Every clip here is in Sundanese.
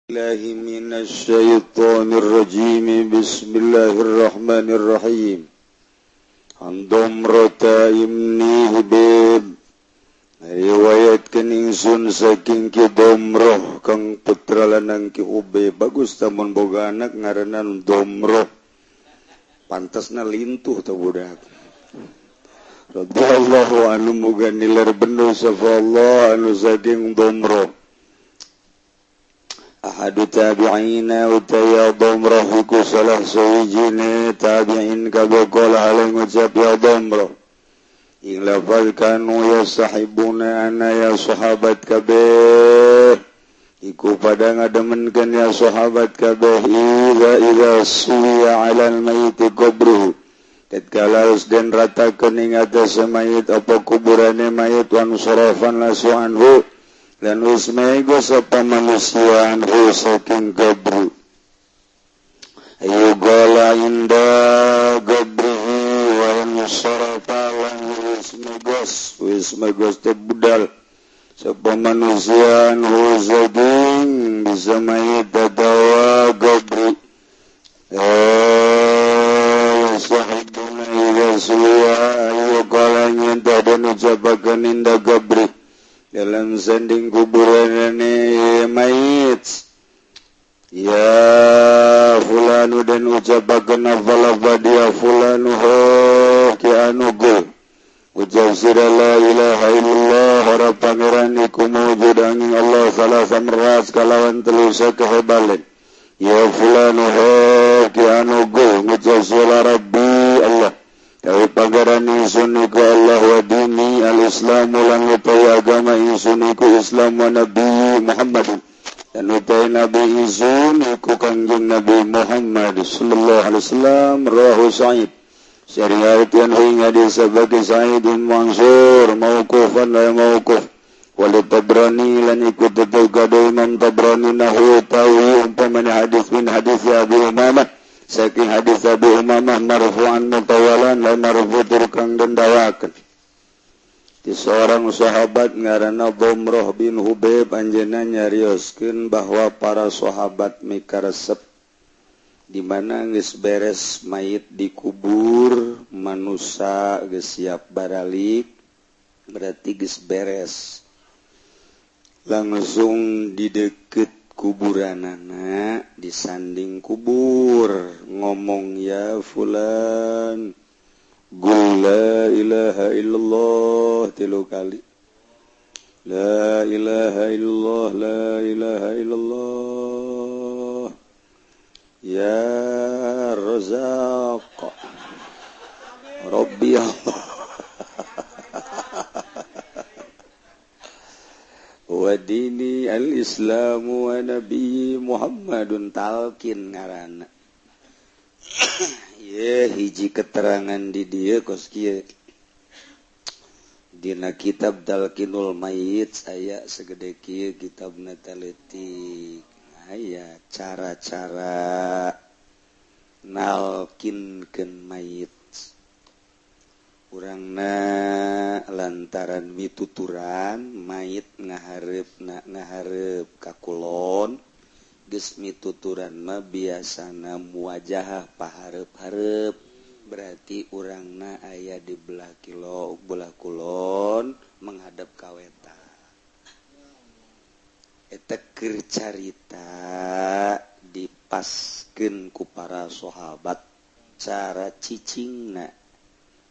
الله من الشيطان الرجيم بسم الله الرحمن الرحيم عن ضمرة ibn Hubib riwayatkeun ingsun saking Ki Domroh kang putra lanang Ki Hubib. Bagus tamun boga anak ngaranna Domroh, pantasna lintuh teh budak. Radhiyallahu anhu, muga nilar bendo sapa Allah anu saking Domroh. Ahadu tabi'ina, utaya Domroh iku salah sawijine tabi'in kabeh. Qala halih ngucap ya Domroh ing lafal kanu yastahibuna, ana ya sahabat kabeh iku pada ngademenkeun ya sahabat kabeh, idza suwiya 'alal mayit qabruhu, tatkala geus den ratakeun ing atas mayit apa kuburane mayit, wan sarafan nasu anhu, lan wis mego sapa manusia, anhu saking qabru, ayu qala inda qabrihi wa sarafa, lan wis megos, wis megos teh budal sapa manusia, anhu saking bisa mayit atawa qabri. Sahibuna idza suwiya ayu qala, nyata dan ucapakeun, inda qabri, dalam sanding kuburan mayit, ya fulanu, dan ucapakeun lafal dia fulanu, ho ki anu, go ucap sira la ilaha illallah, ora pangeran iku mawjud angin Allah, salasa marrat, kalawan telu sakehebalen. Ya fulanu, ho ki anu, go ngucap sira rabbi Allah, tawi pangeran ingsun iku Allah, wa dini al-islamu, lan utawi agama ingsun iku Islam, wa nabi Muhammad, dan utawi nabi ingsun iku Kangjeng Nabi Muhammad sallallahu alaihi wasallam. Rawahu Sa'id, syariat yang ing hadis sebagai Sa'id bin Mansur mauqufan la mauquf. Wali Tabrani, lan iku tetep kado Imam Tabrani, nahu tawi umpamanya hadis, min hadis Abi Umamah, saking hadis Abu Umamah, marfu'an mutawalan la marfu tur kang den dawakeun. Di seorang sahabat ngaranna Dhamrah bin Hubaib, anjeunna nyarioskeun bahwa para sahabat mikaresep di mana geus beres mayit dikubur, manusia geus siap baralik, berarti geus beres, langsung di deket kuburanana, disanding kubur, ngomong, ya fulan, qul la ilaha illallah tilu kali, la ilaha illallah, la ilaha illallah, ya razaq rabbi Allah wa dini al-islamu wa nabi Muhammadun. Talkin ngaranna ye. Hiji keterangan di dieu kos kieu, dina kitab Talqinul Mayit saya segede kieu kitabna taletik, aya cara-cara nalkinkeun mayit. Urangna lantaran mituturan mayit ngaharep na ngaharep ka kulon, geus mituturan mah biasana muwajahah pahareup-hareup, berarti urangna aya di belah kilo belah kulon menghadap ka wetan. Eta keur carita dipaskeun ku para sahabat, cara cicingna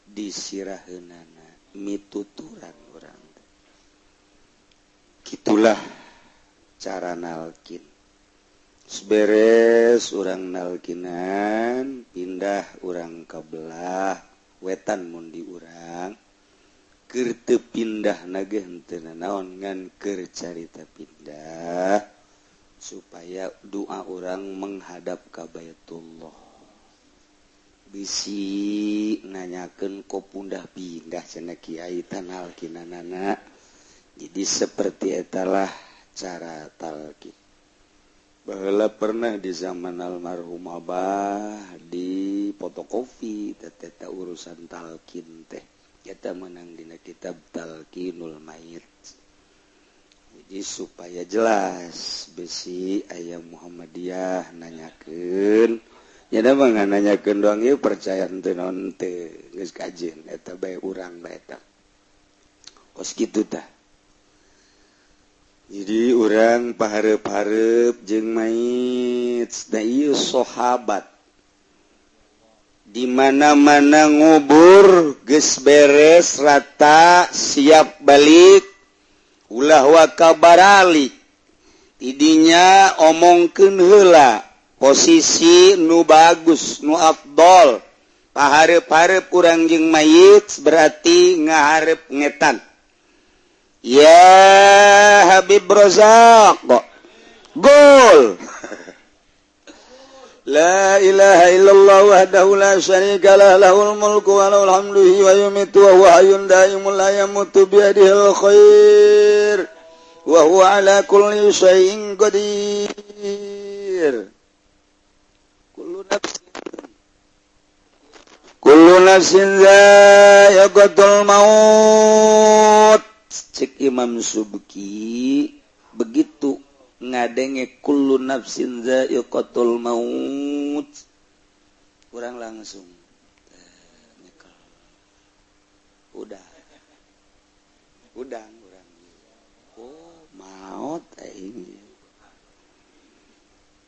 disiraheunana mituturan urang. Gitulah cara nalkin. Beres urang nalkinan, pindah urang ke belah wetan. Mun di urang keur teu pindah nage henteu naon, ngan keur carita pindah supaya doa urang menghadap ka Baitullah. Bisi nanyakeun ko pundah pindah cenah kiai tanalkinanana. Jadi seperti etalah cara talkin. Baheula pernah di zaman almarhum Abah di fotokopi teh urusan talkin teh, kita menang dina kitab Talqinul Mayit. Jadi Jadi supaya jelas besi ayam Muhammadiyah nanyakeun nya da mah nanyakeun doang ieu percaya henteu naon teu geus kajeun eta bae urang bae eta. Kos kitu tah. Jadi urang pahareup-hareup jeung mayit da ieu sahabat di mana-mana ngubur geus beres rata siap balik ulah waka baralik tidinya omongkeun heula posisi nu bagus nu afdol pahareup-hareup urang jeung mayit berarti ngahareup ngetan. Ya Habib Rozak kok gol. La ilaha illallah wahdahu la syarika lah lahul mulku wa lahul hamdu wa yumitu wa huwa hayyun daimun la yamutu bi yadihil khair wa huwa ala kulli syai'in qadir. Kullu nafsin dha'iqatul maut. Cek Imam Subki begitu ngadenge kullu nafsin dha'iqatul maut kurang langsung nyekel udah udang urang oh maut aing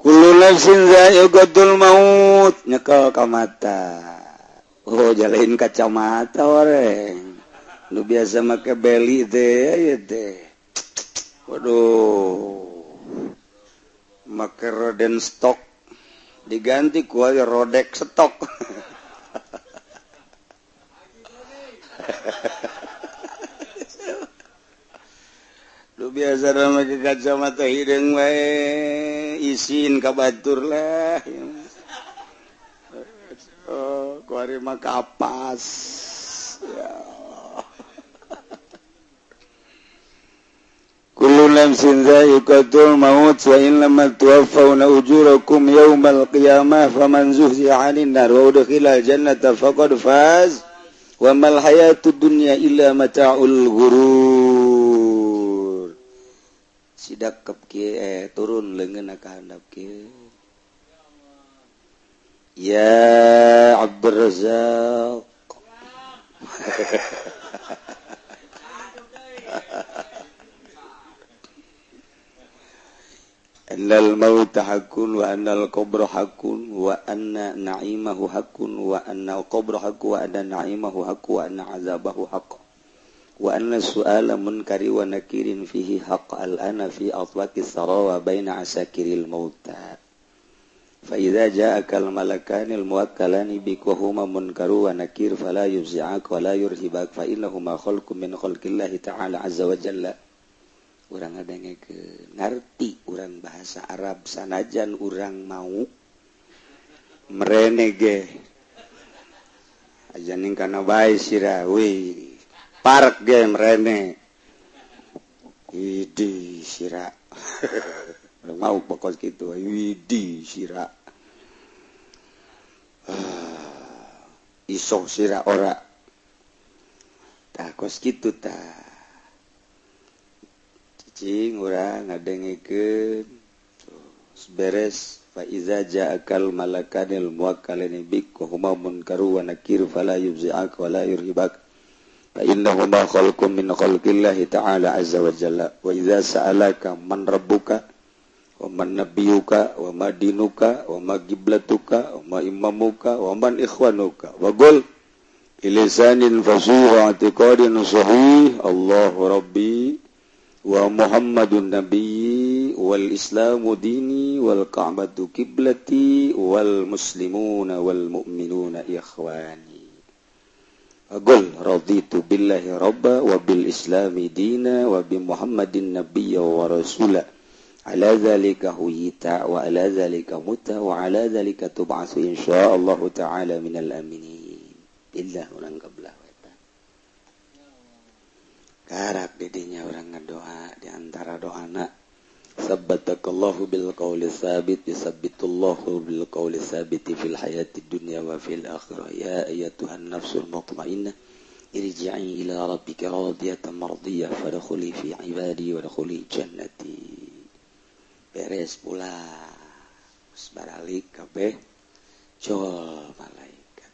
kullu nafsin dha'iqatul maut nyekel ka mata oh jalain kacamata oreng nu biasa make beli teh ieu teh waduh make roden stok diganti ku rodek stok. Lu biasa make kacamata hideung wae isin ka batur lah. Oh, ku ari mah kapas. Ya. Kullu nafsin dha'iqatul maut wa innama tuwaffawna ujurakum yawmal qiyamah faman zuhziha 'anil nar wa udkhilal jannata faqad faz wa mal hayatud dunya illa mata'ul ghurur. Sidak kep kieu turun leungeun ka handap kieu. Ya Abdur Razzaq. Annal mauta haqqun wa annal qabra haqqun wa anna na'imahu haqqun wa anna qabra haqqun wa anna na'imahu haqqun wa anna 'adzabahu haqq wa anna su'ala munkari wa nakirin fihi haqq al'ana fi atlaqis sara wa baina asakiril mauta fa idza ja'aka al malakani al muwakkalani bika huma munkaru wa nakir fala yufzi'ak wa la yurhibak fa innahuma khalqun min khalqillahi ta'ala 'azza wa jalla. Urang ngadengkeun ngarti urang bahasa Arab sanajan urang mau merene ge aja ning kana bae sira we park ge merene idi sira mau pokok kitu idi sira iso sira ora tah kos kitu tah cicing urang ngadengekeun beres fa iza ja'akal malakanil muwakkalani bik wa huma munkaru wa nakir fala yubzi'ak wa la yurhibak fa innahuma khalqun min khalqillahi ta'ala azza wa jalla wa iza sa'alaka man rabbuka wa man nabiyuka wa ma dinuka wa ma qiblatuka wa ma imamuka wa man ikhwanuka wa qul bilisanin fasih wa i'tiqadin sahih Allahu rabbi wa Muhammadun nabiyyi wal islamu dini wal ka'batu qiblati wal muslimuna wal mu'minuna ikhwani. Qul raditu billahi rabba wa bil islami dina wa bi Muhammadin nabiyya wa rasula. Ala dzalika huyita wa ala dzalika muta wa ala dzalika tub'atsu insyaallah ta'ala minal aminin. Billah urang kebelah. Karak didinya orang ngadoa di antara doana sabbatakallahu bil qawli sabit yusabbitullahu bil qawli sabiti fil hayati dunya wa fil akhirah ya ayyatuhan nafsul mutmainnah Irji'i ila rabbika radiyatan mardiyah fadkhuli fi ibadi wadkhuli jannati. Beres pula. Geus baralik kabeh col malaikat.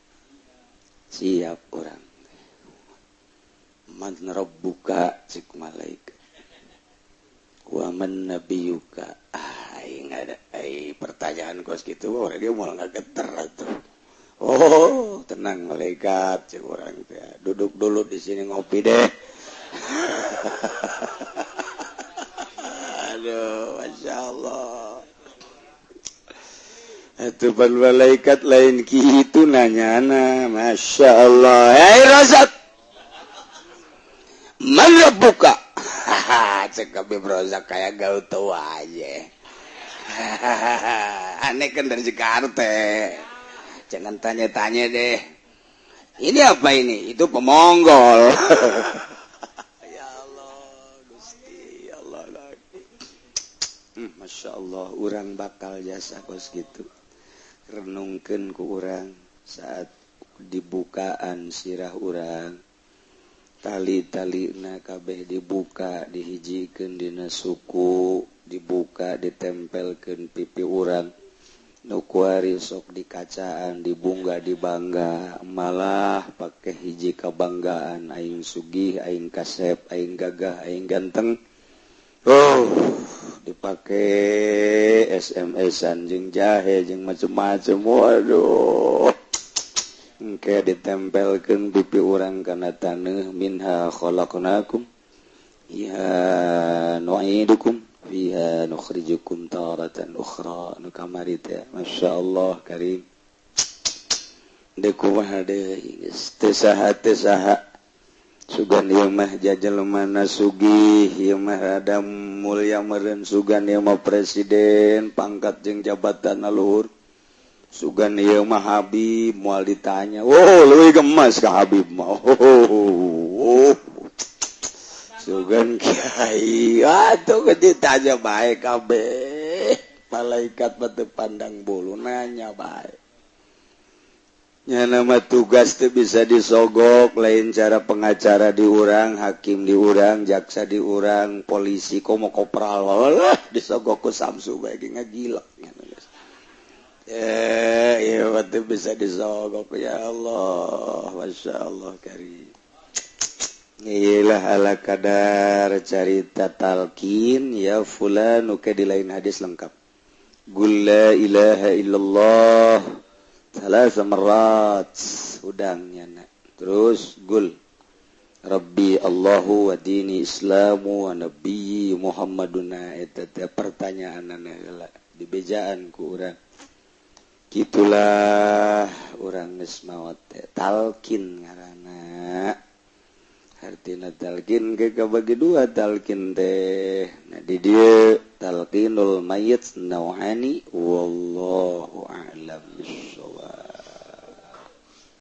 Siap urang. Man rabbuka cik malaikat. Wa man nabiyuka. Aing ada ai pertanyaan kos kitu urang dia moal ngageter atuh. Oh, tenang malaikat cek urang teh. Duduk dulu di sini ngopi deh. Aduh, masya Allah. Itu pan malaikat lain kitu nanyana, masya Allah. Hei Razak, man rabbuka? Haha, cek Habib Rozak kayak gaul tua aja. Aneh kan dari Jakarta. Jangan tanya-tanya deh. Ini apa ini? Itu pemonggol. Ya Allah, Gusti, Allah lagi. Masya Allah, urang bakal jasa kos gitu. Renungkeun ku urang saat dibukaan sirah urang. Tali-talina kabeh dibuka, dihijikeun dina suku, dibuka, ditempelkeun pipi urang. Nu kuari sok dikacaan, dibungga, dibangga, malah pakai hiji kebanggaan aing sugih, aing kasep, aing gagah, aing ganteng. Oh, dipakai SMS-an jeung jahe jeung macem-macem. Waduh. Engke ditempelkeun pipi urang kana taneuh, minha khalaqnakum ya nu'idukum fiha nukhrijukum taratan ukhra. Nu kamari teh Masya Allah karim. Deui kumaha deui geus teu saha teu saha. Sugan ieu mah jajelmana sugih, ieu mah rada mulya meureun, sugan ieu mah presiden pangkat jeung jabatan luhur. Sugan ieu mah Habib moal ditanya. Oh, leuwih gemas ka Habib mah. Oh. Sugan kiai atuh ditanya bae kabeh. Malaikat mah teu pandang bulu nanya bae. Nya nama tugas teu bisa disogok, lain cara pengacara diurang, hakim diurang, jaksa diurang, polisi komo kopral lah disogok ku Samsu bae ge ngagilek. Iya mah teu bisa disogok ya Allah, Masya Allah karim. Iyalah ala kadar carita talqin ya fulan uke di lain hadis lengkap. Qul la ilaha illallah thalatha marrat udangnya nak. Terus gul Rabbi Allahu wa dini Islamu wa nabiyyi Muhammaduna eta teh pertanyaanana heula dibejaan ku urang. Kitulah urang geus maot teh talqin ngaranna. Artina talqin ke kabagi dua talqin teh. Nah di dieu talqinul mayyit nau'ani wallahu a'lam bissawab.